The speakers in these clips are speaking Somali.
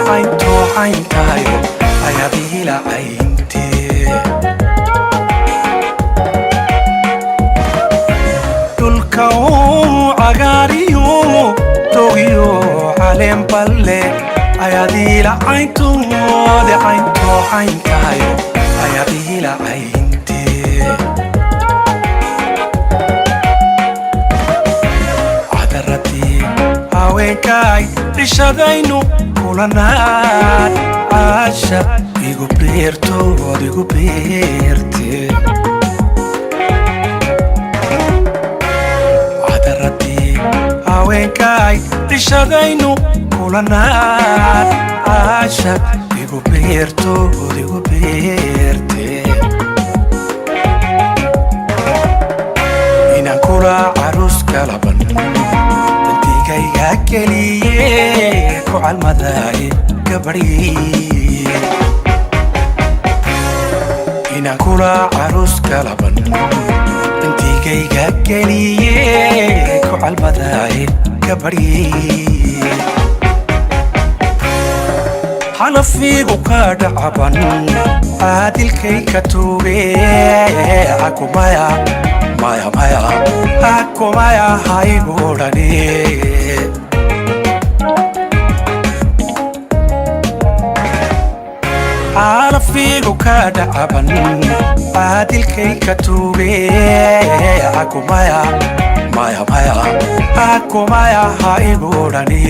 Caynto cayntayo ayaad iila cayntee. Dhulka uu cagaariyo dogiyo caleen balle ayaad iila cayntoode. Caynto cayntayo ayaad iila cayntee. Cadaradii haweenkaay cishadaynu kulanaad caasha igu beertood igu beerte. Cadaradii haweenkaay cishadaynu kulanaad caasha igu beertood igu beerte. Inaan kula caruus kalaban bandigayga keliye ku calmadaaye gabadhii. Inaan kula caruus kalaban bandigayga keliye ku calmadaaye gabadhii. Xanafiigu ka dhacaban caadilkay ka tuuge akumaya maya maya akumaya haygu odhani. Xanafiigu ka dhacaban caadilkay ka tuuge akumaya maya maya akumaya haygu odhani.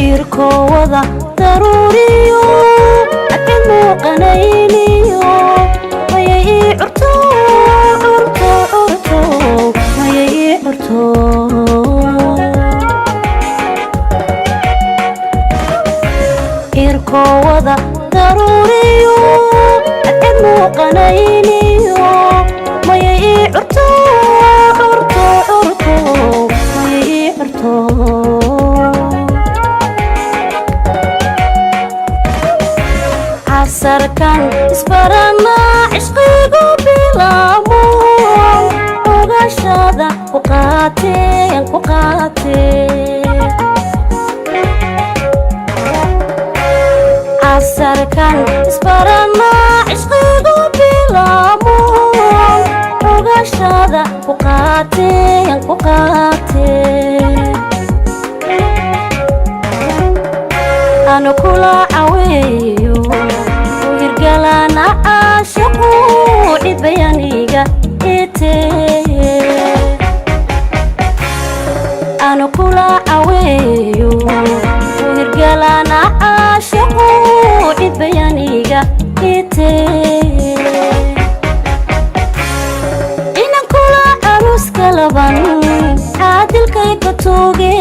Irkowada daruuriyo cadcad muuqanayniyo mayay ii curto curto curto mayay ii curto. Irkowada daruuriyo cadcad muuqanayniyo mayay ii curto curto curto mayay ii curto. Casarkan isbaranaa cishqigu bilaamoon ogashada ku qaateen ku qaateen. Casarkan isbaranaa cishqigu bilaamoon ogashada ku qaateen ku qaateen. Anu kula caweeyo hirgalana caashaqu cibayaniga itee. Anu kula caweeyo hirgalana caashaqu cibayaniga itee. Inan kula caruuska laban caadilkay ka tooge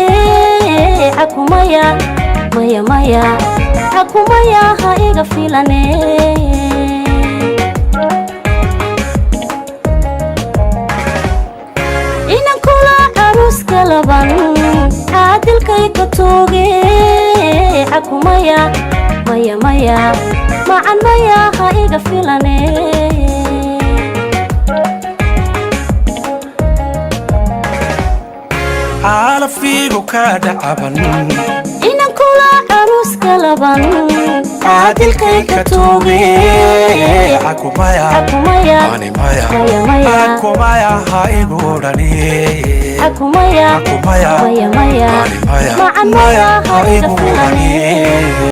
akumaya maya maya akumaya ha iga filane. Inan kula caruuska laban caadilkay ka tooge akumaya maya maya macan maya ha iga filane. Xalafiigu ka dhacaban Inan kula caruuska laban caadilkay ka tooge akumaya akumaya ani maya maya maya akumaya ha igu odhani. Akumaya akumaya maya maya ani maya macan maya maya ha ha iga igu filane. odhani.